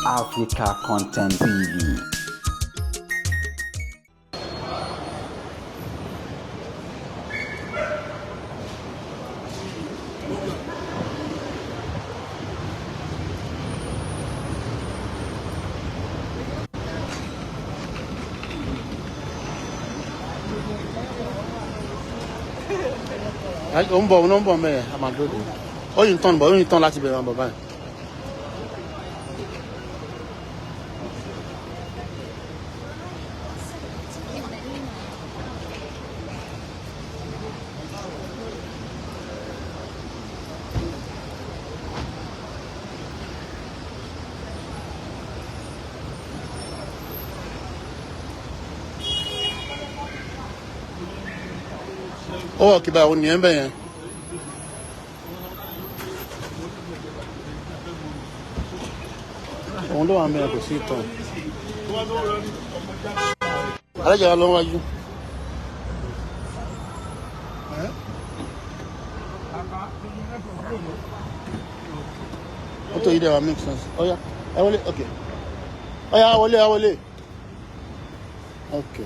Africa Content TV. Ó ń bọ̀, ó ń bọ̀ mẹ́ẹ̀, a máa dúró dè. Ó yìí ń tán bọ̀, ó yìí ń tán láti bẹ̀rẹ̀ bọ̀ báyìí. Ó wọ̀ kí báyìí, ó ní ẹ̀ ń bẹ̀ yẹn. Òun ló wà ń bẹ̀ yẹn, kò sí ìtàn. Alájà wa ló ń wájú. Mọ́tò yìí dẹ̀ wá make sense. Ọ̀ya, ẹ wọlé, ok. Ọ̀ya, wọlé, ẹ wọlé. Ok.